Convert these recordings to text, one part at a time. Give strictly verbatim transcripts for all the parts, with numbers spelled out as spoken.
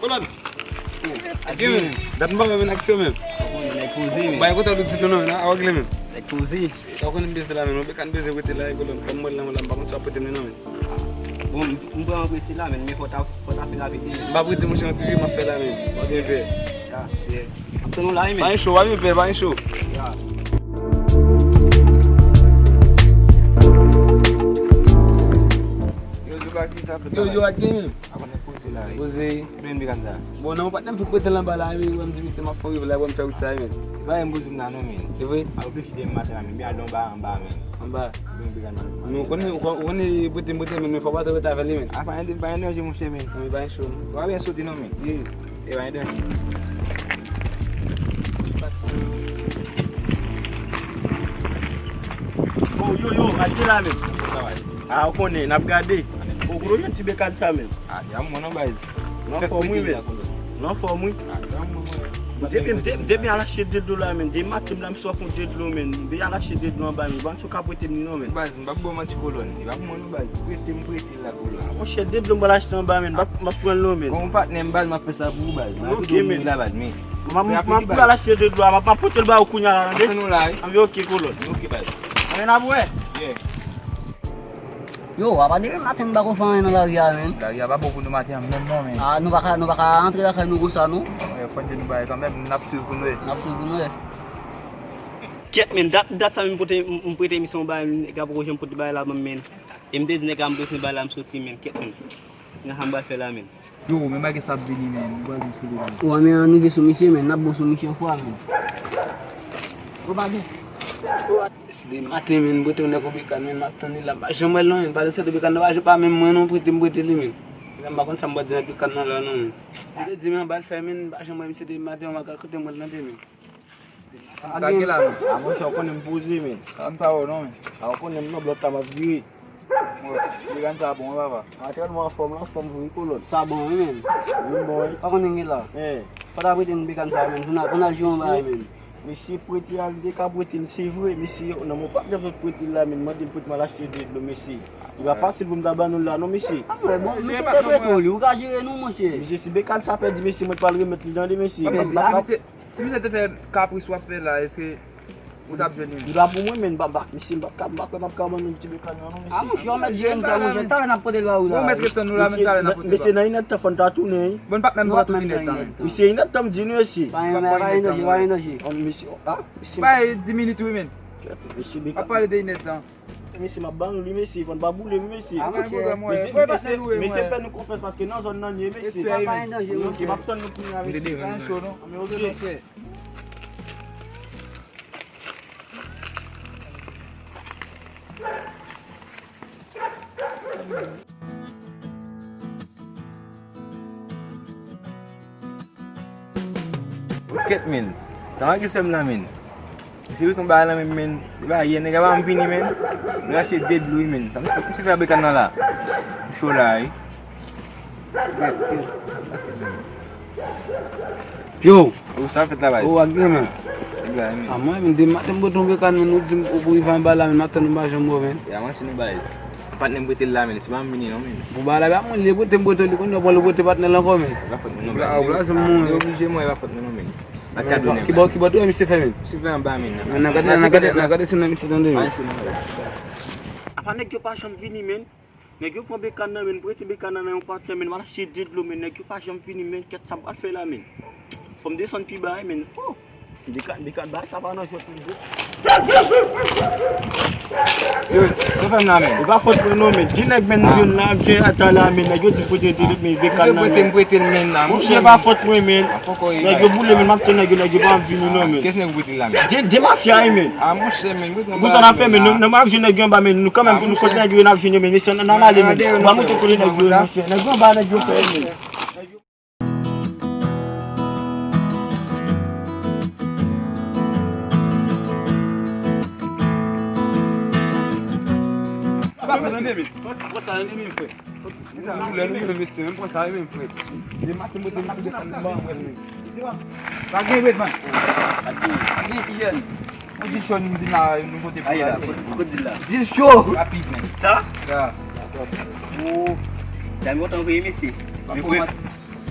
Kolòn. Gen men. Dat m pa wè men aksyon men. Nèg poze men. Bay kontan nou di nou non men, a wak li men. Nèg poze. Sa w konnen m bezwen la men, mwen bekan bezwen rete la e kolòn. Kòm mwen la, mwen la, m pa konn sa w ap pote m nan men. Bon, m, m pran anprese la men, men fò ta, fò ta fè rapid men. M pa prete monchè, yon ti vi m ap fè la men. Pa gen pè. Ya, ye. M ap tann ou la wi men. Pa gen cho, pa gen pè, pa gen cho. Ya. Yo, yo, ak ki sa fèt la? Yo, yo, ak ki men? Poze. Bon, nan yon patnè m fèk prete l anba la, wi, wè m di misye m ap fè yon rev la, wè m fè wout sa, men. E pa yon bouzou m nan non, men. E vre? M ap reflechi demen maten la, men. M al anba, anba, men. Anba. Bon, piga nan. Men ou konnen, ou konnen, ou konnen prete m prete, men, men fò w pa twò rete avè li, men. A, pa gen, pa gen danje, monchè, men. Wi, pa gen cho. Ou pa byen soti non, men. Ye. E pa gen danje. Bon, yo, yo, al gen la, men. A, ou konnen, n ap gade. Bon, gwo jan ti bekan sa, men. A, ya, mwen non, baz. Nan fòm, wi, men. Nan fòm, wi. Depi, depi, depi al achte de dlo la, men. Depi maten m la, m sòf yon de dlo, men. Depi al achte de dlo anba, men. Ban sou ka prete m li non, men. Baz, m p ap ba w manti kolòn. E p ap mwen non, baz. Prete m, prete l la, kolòn. Monchè, de dlo m pral achte anba, men. M p ap, m p ap pran l non, men. Bon, patnè m, baz, m ap fè sa pou ou, baz. Ok, men. M ap, m ap pral achte de dlo a, m ap, m ap pote l ba ou kounye a la, tande? Ann nou la, wi. Ann, ok, kolòn. Ok, baz. Ann, n ap wè. Yeah. Yo, apa depi maten m pa ko fè anyen nan lari a, men. Lari a pa bon pou nou maten an menm non, men. A, nou pa ka, nou pa ka antre lakay nou konsa, non. Wi, fò n di nou bagay kanmenm, n ap swiv pou nou wè. N ap swiv pou nou wè. Kyèt, men, dat, dat sa menm pote, m, m prete misye yon bagay, nèg la poko janm pote bagay la ban m, men. E m te di nèg la m bezwen bagay la, m soti, men. Kyèt, men. Nan sa m pral fè la, men. Yo, men bagay sa ap vini, men. Nou pral vin sou li, men. Ou wè, men, ann rive sou misye, men. N ap bon sou misye yon fwa, men. Ou pa gen. Depi maten, men, m prete yon nèg yon bekan, men, m ap tann li la, m pa janm wè l non, men, pa de sète bekan nan pa janm pa menm mwen non, prete m prete li, men. Lè m pa konn sa m pral di nèg bekan nan la non, men. M te di, men, anba l fè, men, m pa janm wè misye depi maten, m pa ka kote m wè l nan te, men. Sa gen la, men. A, monchè, ou konnen m poze, men. Sa m pa wè w non, men. A, ou konnen m nan blòk la, m ap vire. Bon, bekan sa bon, wi, papa. Antrenman anfòm, la, anfòm vre, wi, kolòn. Sa bon, wi, men. Wi, bon, wi. Pa konnen gen la. Eh. Fò ta prete m bekan sa, men. Pou n al, pou n al jwe yon bagay, men. Mesye prete al, li te ka prete l, se vre, mesye, non, mwen pa t janm sot prete l la, men, mande l prete m al achte de dlo, mesye. Li pa fasil pou m ta ban nou l la, non, mesye. A, mwen, bon, mesye te prete w li, ou ka jere nou, monchè. Mesye, si bekan sa pèdi, mesye, mwen t pral remèt li, tande, mesye. Si misye, si misye te fè kapris w ap fè la, èske ou t ap jwenn li? Li pa pou mwen, men, m pa, m pa, mesye, m pa ka, m pa kwè m ap ka ban nou ti bekan nan, non, mesye. A, monchè, ou mèt jere m sa, monchè, talè n ap pote l ba ou la. Ou mèt ret tann nou la, men talè n ap pote l ba ou. Mesye, nan inèdtan fò n ta tounen, wi. Bon, n p ap menm pran tout inèdtan, men. Mesye, inèdtan m di nou, mesye. Pa gen, pa gen danje, pa gen danje. Mesye, a, mesye. Bay dis minit, wi, men. Mesye, bekan. Ap pale de inèdtan. Mesye, m ap ban nou li, mesye. Fò n pa boule, wi, mesye. A, monchè. Mesye, mesye, fè nou konfyans paske nan zòn nan n ye, mesye. Respè, pa gen danje, monchè. Ok, m ap tann nou kounye a, mesye. Pa gen cho, non. Ok. Kèt, men. Sa manke sè m la, men. Misye ret yon bagay la, men, men. Li pa yè, nèg la pa janm vini, men. Li rache de dlo, men. Sa misye fè a bekan nan la. Cho la, wi. Yo! Ou sa fèt la, baz? Ou ak gen, men. Nèg la, men. A mwen, men, depi maten m pote yon bekan, men, ou di m ou pou rive anba la, men, m ap tann ou pa janm wè, men. Ya, mwen, se nou, baz. Patnè m prete l la, men. Se pa m vini, non, men. Pou bagay la, pa mwen, li prete m prete li, kounye a, ou pral pote patnè l ankò, men. E pa fòt mwen, non, baz. Li oblije mwen, e pa fòt mwen, non, men. Ki bò, ki bò tou, misye fè, men? Misye fè anba, men. Nan, nan, gade, nan, gade, nan, gade, se nan misye tande, men. Apa nèg yo pa janm vini, men. Nèg yo pran bekan nan, men, prete bekan nan nan yon patnè, men, m al achte de dlo, men, nèg yo pa janm vini, men, kèt sa m pral fè la, men. Fò m desann pi ba, men, oh, bekan, bekan ba, sa pa nan jwèt, men, bro. Yo, sa fè m la, men. E pa fòt mwen non, men. Gen nèg, men, jwenn la, gen ata la, men, nèg yo di prete de dlo, men, bekan nan, men. Prete m, prete l, men, la. Monchè, pa fòt mwen, men. Nèg yo boule, men, m ap tann nèg yo, nèg yo pa vini non, men. Kès nèg ou prete l la, men? De, de mafya, wi, men. A, monchè, men, mwen konn sa n ap fè, men, nou, nou ap jwenn nèg yo anba, men, nou kanmenm, pou nou kote nèg yo, n ap jwenn yo, men, mesye, n al ale, men. Nou al montre kote nèg yo, monchè. Nèg yo anba, nèg yo fè, men. Pa pran sa nan de men, frè. Doulè nou menm, mesye, menm pran sa, menm frè. De maten mwen te mete de kàn nan ban mwen, men. Pa gen red man. Pa gen ti jèn. Ou di cho nou vin la, nou pote pou la. Kot di la? Di cho. Rapid, men. Sa? Sa. Oh. Dam kontan veye, mesye. Men frè.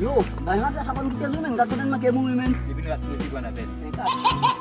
Yo, bay yon aplè sa konn kite nou, men. Gad kote n manke mouri, men. Depi nou ap mouri, pran apèl.